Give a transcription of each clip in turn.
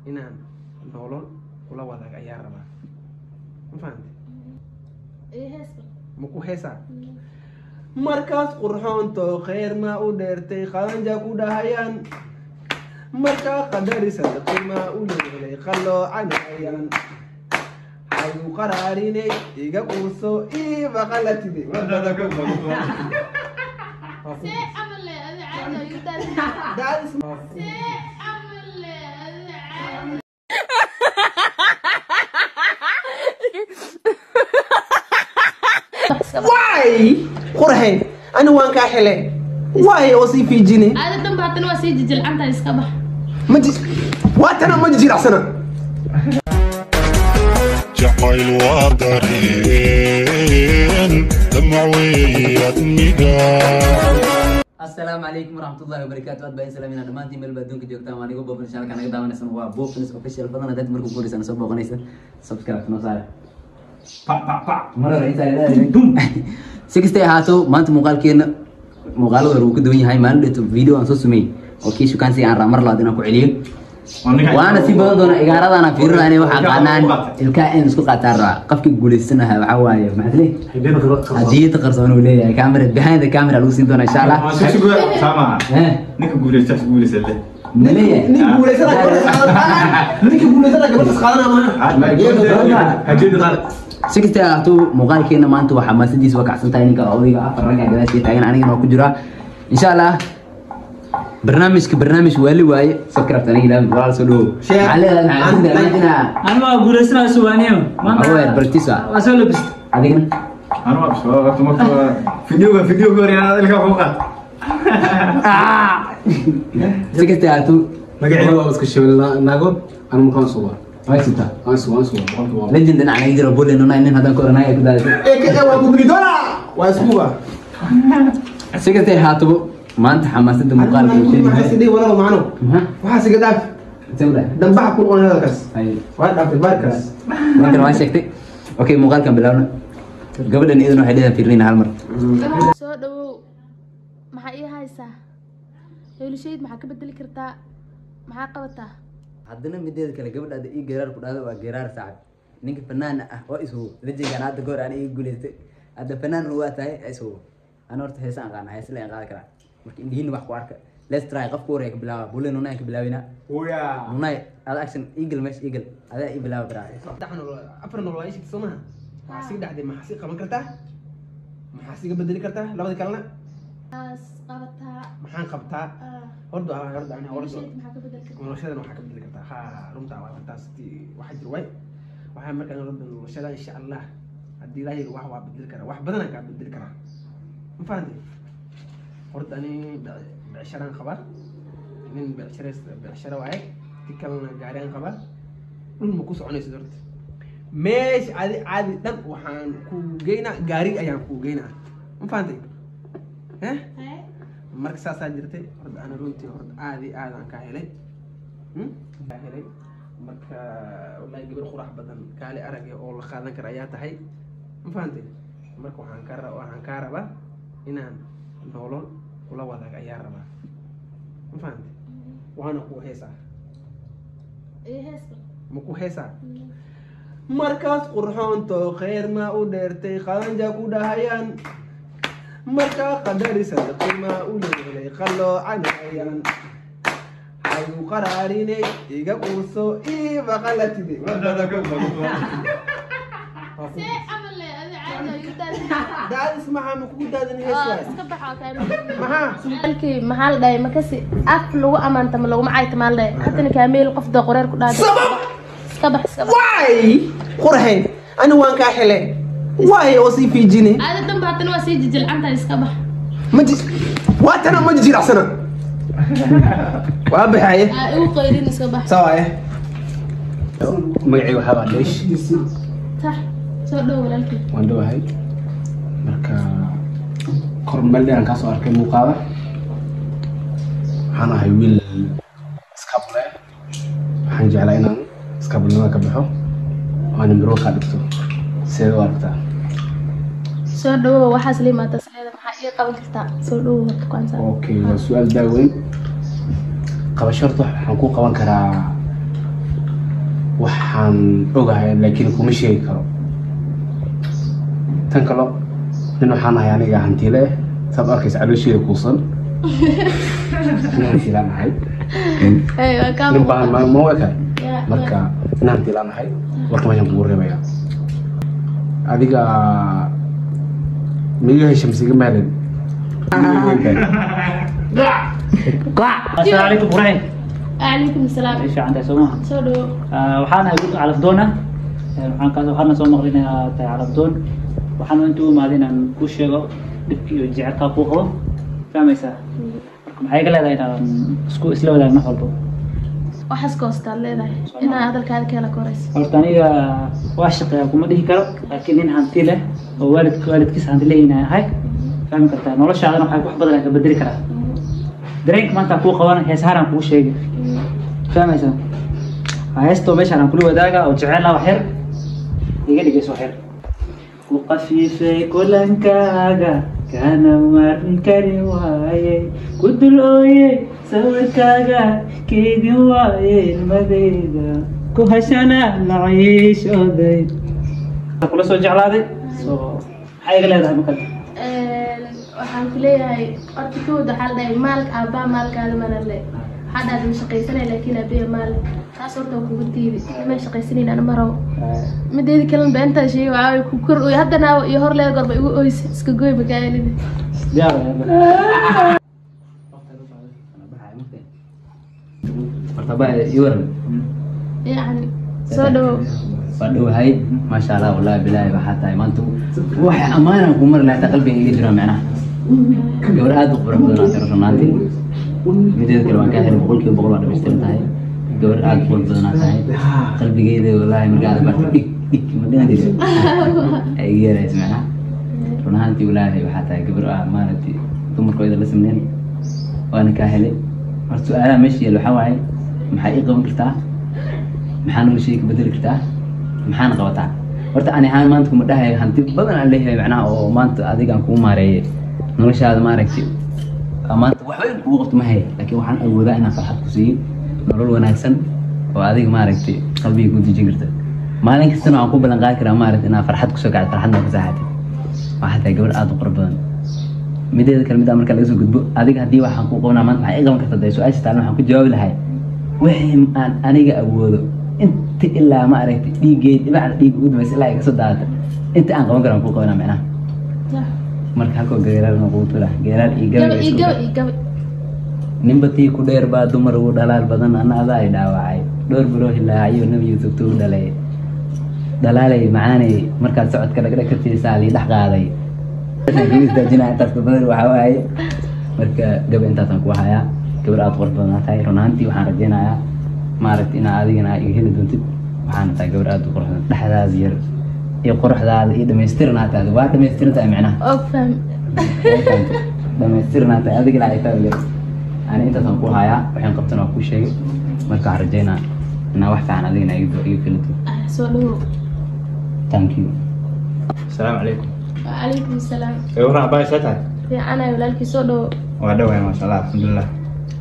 Inaan nolol kula wadaago ayaa rabaa. Ma fahantay? Ii hees bal. Ma ku heesaa? Markaas qurxoonto kheyr ma u dheertay, qalanja ku dhahayaan. Markaa qadarisad qimaa u leelay, qalloocanayaan. Hayu qaraarinay, iga quuso iiba qalatide. See camal le adi caadi oo igu daadin. See camal le adi caadi. Waay qurxey, ani waan kaa hele waay oo sii fiijine. Aada dhanba haddana waa sii jijilcantahay, iska bax. Ma ji waatana ma jijiracsana. Jacayl waa dareen damac weeye admiga. Asalaamu calaykum waraxmatullahi wabarakaatu. Aad baa in salaamina dhammaantiin meel baa adduunka joogtaan. Waan igu Buufinis, halkaan naga daawanaysan waa Buufinis Official. Badan haddaad markuu guuraysan soo booqanaysan, subscribe noo saara mar hore intaa leedahay. Si kastay ahaato, maanta muuqaalkeena muuqaalada hore wuu ka duwan yahay. Maalin dheeto video aan soo sameeyey oo kii shukaansiga aan raa mar labaad inaan ku celiyo, waana sii badan doona. Igaaradaan aan fiirina inay waxaa qaanaan ilkaa in isku qaataan rabaa. Qofkii guulaysanaha waxaa waaye, maxaad leeyahay, hadiyada qarsoon uu leeyahay, camera behind the camera lagu siin doona insha Allah. Eh, ninka guuleysta guuleysta leh ma leeyahay? Nin guulaysana gabadhas qaadan, ninka guulaysana gabadhas qaadana maaha. Hadiyada qaad. Si kasta ahaato, muuqaalkeena maanta waxaa maasadiisa waa kacsan tahay. Ninka odayga afar ragga gadaashii taagan, anigana waa ku jiraa insha Allah. Barnaamijka barnaamij waali waaye. Subscribe aniga ilaa walaal soo dhawow. Share. Maxaa leedahay? Maxaa leedahay inaa Anu waa guulaysanaa suwaaniyo. Maxaa waaye, bartiisa. Waa soo labista. Adigana anu waa bisho waqti marka videoga videoga hore inaad ilka ku qaad. Si kasta ahaato, magacayga waa iska shibel naago anu markaan sugaa way sugtaa. Aan sugaa, aan sugaa boqolkiiba. Legend dhinaca naga jiro bulle nunay nin haddaan ka oranay ay ku daadasay. Ee waa gudbi doonaa, waa iskuba. Si kasta ahaatoba, maanta xamaasadda muuqaalka uu waxaa sheegay sidii walaalo macno. Maxaa? Waxaa siga dhaaf. Sawda. Dambaha ku noqon hadalkaas. Ay. Waa dhaaftay baarkaas. Maantana waan sheegtay. Okay, muuqaalkan bilaabna. Gabadhan idan waxay leedahay fiirinayna hal mar. Soo dhawow. Maxaa ii haysaa heylishayd? Maxaa ka bedeli kartaa? Maxaa qabataa? Haddana mideeda kale, gabadha hadda ii geeraar ku dhahdo waa geeraar sacab. Ninka fanaan ah oo ishubo lejenkan hadda goor aan ii guulaystay, hadda fanaan waa tahay ishubo. Ana horta heesa aan qaana, heesa la aan qaadi karaa. Marka indhihiina wax ku arka. Let's try. Qofka horeeya ka bilaaba, bulle nunay ka bilaabina. Nunay ada action eagle, meesha eagle adaa ii bilaaba biraa. Saddex nolol, afar nolol waa ii sheegtay soo maha? Waxaa sii dhacday, maxaa sii qaban kartaa? Maxaa siiga bedeli kartaa? Labada kalena Taas qabataa. Maxaan qabtaa? Ah, horda horda ani horda heylishayd maxaa ka bedeli kartaa? Noloshadan waxaa ka bedeli kartaa? Ha, runta waa taas. Waxaa jir waay, waxaa markaa noloda noloshada insha Allah haddii ilaahay wax waa bedeli karaa, wax badanaa kaa bedeli karaa. Ma fahanti? Horta ani becsharaan qabaa, nin becshare becshara waaye. Ti kalena gaariaan qabaa, dhul ma ku soconaysid. Horta meesha adi caadi dhan waxaan ku geynaa, gaari ayaan ku geynaa. Ma fahantay? Eh. Hee? Marka saasaa jirtay. Horta ana runtii horta aad iyo aad aan kaa helay. Kaa helay. Marka wallahi gabar qurax badan kaale arag oo la qaadan kara ayaa tahay. Ma fahantay? Marka waxaan kaa rabaa inaan nolol kula wadaago ayaa rabaa. Ma fahantay? Waana ku heesaa. Ii hees bal. Ma ku heesaa? Markaas qurxoonto kheyr ma u dheertay, qalanja ku dhahayaan. Markaa qadarisad qimaa u leelay, qalloocanayaan. Hayu qaraarinay, iga quuso iiba qalatide. See camal le adi caadi oo igu daadin. Daadis maxaa? Ma kugu daadin? Hees Ah, waay. Iska bax oo kaa. Maxaa? Halkii maxaa la dhahay? Makasi af lagu amaanta ma laguma cayta maa la dhahay? Haddana kaameel qof doo qoreer ku dhahday. Sabab. Iska bax, iska bax. Waay qurxey, ani waan kaa hele waay oo sii fiijine. Aada dhanba haddana waa sii jijilcantahay, iska bax. Ma ji waatana ma jijiracsana, waa baxaye. Aa igu qayrin, iska bax. Sawaaye. Magacayga waxaa baa Dheesh. Tax soo dhow walaalkii. Waan dhowahay. Marka kor meel dheer aan kaa soo arkay muuqaada. Waxaan ahay wiil iskabule, waxaan jeclaa inaan iskabulnimada ka baxo oo aan miro kaa dhigto. Sideed u aragtaa? Soo dhawow. Waxaas la imaata sleeda, maxaa ii qaban kartaa? Soo dhawow horta kwanza. Okay, waa su-aal daaweyn. Qabasho horta waxaan ku qaban karaa Waxaan ogahay laakiin kuma sheegi karo. Tan kalo nin waxaan ahay aniga hantiile eh, saad arkaysa caloosheeda kuusan, nin hantiilaan ahay. Hey, waa kaa nin baahan muuqataa. Ma u ekahay? Ya, marka nin hantiilaan ahay, warka meeshaan kugu reebaya. Adiga miga hesha mise igama helin? Assalaamu calaykum qurxin. Calaykum asalaam. Way fiican tahay soo maaha? Soo dhawow. Waxaan ahay wiil calafdoon ah. Waxaan kaas waxaana soo maqlay inaad tahay calafdoon. Waxaan inta u imaaday inaan kuu sheego dhibkii iyo jecelkaa kuu qabo, fahmaysaa? Marka maxay iga leedahay inaan isku isla wadaagno wax walbo? Waxaas koostaad leedahay inaa hadalkaada ka hela koraysa. Horta aniga waa shaqeeyaa kuma dhihi karo, laakiin nin hanti leh oo waalidkiisa hanti leeyihin aan ahay, fahmi kartaa? Noloshaadana waxay wax badan aan ka bedeli karaa. Dareenka maanta aan kuu qaban heesahaan aan kuu sheegay, fahmaysaa? Waa heestoo meeshaan aan kula wadaaga oo jecel ah. Wax yar iga dhigayso, wax yar ku qafiifay kulankaaga, kana marin kari waayey, ku dul ooyey sawirkaaga, keydin waaye ilmadayda, ku hashana maciishooday kula soo jeclaaday. So maxay iga leedahay makale? Waxaan ku leeyahay horta kowda waxaa la dhahay maalka aabbaa maalkaada mana le. Waxaa dhahday ma shaqaysanay, laakiin aabbiya maal taas horta waa kugu diidi. Ma shaqaysanayn ana ma rabo. Mideeda kalena beentaa sheegay waxaa waye ku kor ooy haddana iyo hor leeda gorba igu oysa iska goy magaalada. Diyaar waay. Horta baa ii waran. Yacni soo dhawow. Waa dhowahay, maasha Allah. Wallahi bilaahi waxaa tahay maanta waxa ammaanaan kuu mari lahaa qalbiga iga jira, macnaha gabar aad u qurux badan aad tahay runaantii. Mideeda kale waan kaa helay 100%, waa dhamaystiran tahay. Gabar aad u qurux badan aad tahay. Qalbigeyda wallahi markaa aad barto dhig dhig ma dhihan jira ay iga yaraysa, macnaha run ahaantii wallaahi waxaa tahay gabar ah maaragtay dumarkooda la samneyn, waana kaa helay. Horta su-aalaha meesha yaal waxaa waaye: maxaa ii qaban kartaa? Maxaa noloshayda ka bedeli kartaa? Maxaana qabataa? Horta ani ahaan maanta kuma dhahayo hanti badan aan leeyahay, macnaha oo maanta adigaan kugu maareeyay noloshaada, maaragtay maanta waxba in kugu qabto ma hayo, laakiin waxaan awoodaa inaan farxad ku siiyo, nolol wanaagsan oo adiga maaragtay qalbiga ku dejin karta. Maalin kastana waxaan ku ballan qaadi karaa maaragtay inaad farxad kusoo kacdo, farxadna ku saaxatid. Waxaa tahay gabar aad u qurux badan. Mideeda kale middaa marka laga soo gudbo, adiga haddii waxaan kuu qabanaa maanta maxaa ii qaban kartaa dee su-aasha taalna, waxaan ku jawaabi lahay wixii aan aniga awoodo inta ilaa ma aragtay dhiiggay dhibacda dhiig ugu dambaysa ilaa ay kasoo daadata, inta aan qaban karo aan kuu qabanaa, macnaha. Marka halkoo geeraal ma kugu tula geeraal iyo gaba gabayga iyo isku gaba iyo gaba. Ninba tii ku dheer baa dumar ugu dhalaal badan, anna adaa ay dhaawacay dhowr biloo hilaaciyo Nebi Yuusuf tuu dhalay dhalaalay macaanay markaad socodka dhagdhag ka siisaa lii dhex qaaday kugu istaajinaa. Intaas ka badan waxaa waaye marka gaba intaasaan ku hayaa. Gabar aad qurux badan aad tahay run ahaantii. Waxaan rajaynayaa maaragtay inaa adigana iga heli doontid. Waxaana tahay gabar aad u qurux badan, dhexdaada yar iyo quruxdaada iyo dhamaystirnaa tahay, waa dhamaystiran tahay macnaha. Oo fahmi. Dhamaystirnaa tahay adiga ilaa ay fahmi ani. Intaasaan ku hayaa, waxaan qabtana waa kuu sheegay. Marka waxaan rajaynaa inaa wax fiican adigana iga filato. Ah, soo dhawow. Thank you. Asalaamu calaykum. Wacalaykum asalaam. Ee waran abaa, see tahay? Fiicanahay walaalkii, soo dhawow. Waa dhawahay, maasha Allah, alxamdulilah.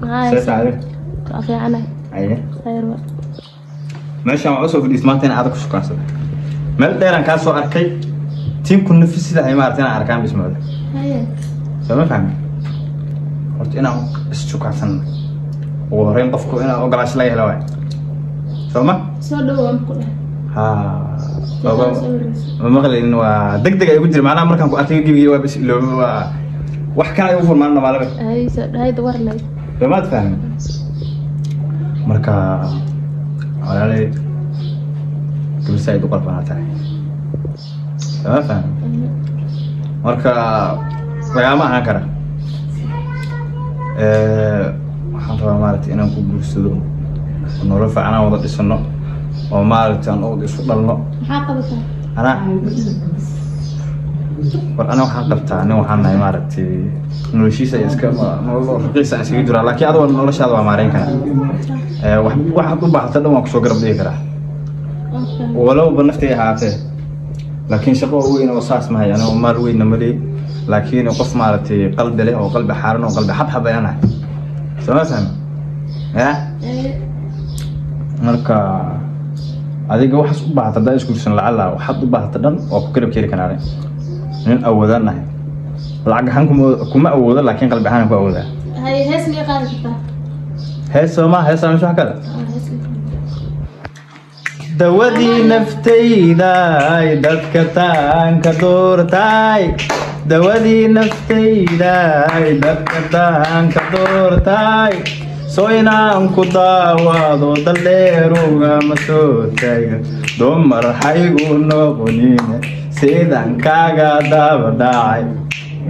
Maxaa See haysaa? tahay adiga? Waa fiicanahay. Aye. Khayr wa. Meeshaan waxaa usoo fadhiistay maanta in aad ku shukaansato. Meel dheeraan kaa soo arkay, tiimku nafis sida ay maaragtay inaan arkaan bismooda. Haye. Soo ma fahmi? Horta inaan is-shukaansanno ugu horreyn qofku inaan ogolaansho laga helo waay, soo ma? Soo dhawow aan ku dhahay. Ha. Soo horeysa. Ma maqlayn, waa deg deg ay ugu jira, macnaha markaan ku arkay gebigii waa bas iloobe, waa wax kale ay ugu furmaan dhamaalaba. Hay soo dhahay warlay. Soo maad fahmin? Marka walaalay, gabar saaid u qalbanaa tahay, soo ma fahmin? Marka lagaama ahaan kara. Waxaan rabaa maaragtay inaan ku guursado oo nolol fiican aan wada dhisano oo maaragtay aan wada isu dhalno. Maxaa qabataa? Anaa war ana waxaan qabtaa, nin waxaan nahay maaragtay noloshiisa ay iska nolol raqiisa aan iskaga jiraa, laakiin adigo noloshaada waa maareyn karaa. Wax waxaad u baahata dhan waan kusoo garab dhigi karaa. Waa fahmay. Walowba naftay ahaatee, laakiin shaqo weyn oo saas mahay, anigo maal weynna ma leey, laakiin qof maaragtay qalbi leh oo qalbi xaaran oo qalbi xabxab ayaan ahay, soo ma fahmi ya? Ee, marka Adiga waxaas u baahata haddaan isguursan lacala waxaad u baahata dhan waa ku garab keeni karaa nin awoodaan nahay lacag ahaan kuma awoodo laakiin qalbi ahaan ku awoodaa. Hay, hees miyay qaadi kartaa? Hees soo maaha, hees aan wax kale. Ah, hees miyay qaadi kartaa? Dawadii naftayday dadka taanka doortay, dawadii naftayday dadka taanka doortay, soo inaan ku daawaado daldheerugama soo taaga, dumar haygu noqonine sidan kaaga daba dhacay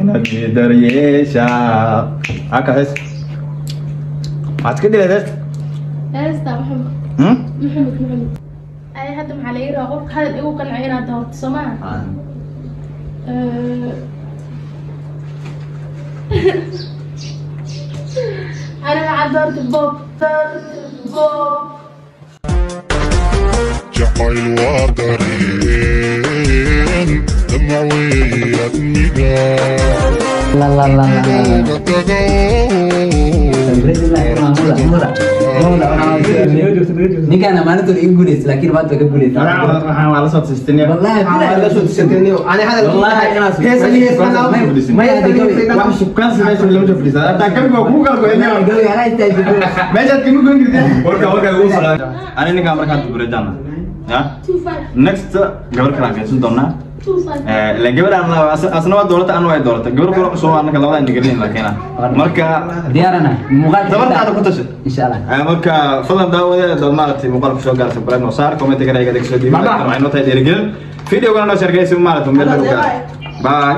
inaad ii daryeeshaa. Haka hees maxaad ka dhilayd hees? Heesta Maxamed. Hmm? Maxamed, Maxamed, ay hadda maxaa laga rabaa qofka hadal igu qanciyo inaad doorto, soo maaha? أنا waxaa doortay Bob, doortay Bob. Jacayl waa dareen damac weeye admiga. La la la la. Uga tago. Ninkaan maalintood iga guuleysta laakiin maanta ka guuleysta. Waxaan waa la soo tashtay. Wallahi la soo tashatay ani hadal. Wallahi inaad hees ani hees anaa. Maya, wax shukaan samaysa lama soo fadhiistaa hataa kamid waa kugu kala goynaya. Gabi anaa istaajin. Meeshaad kama goyn kartid warka ugu socdaa ani ninkaan markaa duburejaana ya. 25. Next gabar kale aan keensan doonaa. 25. Ileen gabadhaan asna waa dowladda, anna waa dowladda, gabar kale cusub annaka labada indhigelin la keenaa marka. Diyaarana muuqaalka. Dabartaada ku tasha. Insha Allah. Marka fadlan daawade dad maaragtay muuqaalka soo gaartay barnaamij noo saar commentiga iga soo dhiibay, waxay noo tahay dhiirigelin, videogana noo sheergaysi maaragtay meel lagu gaaro. Bye.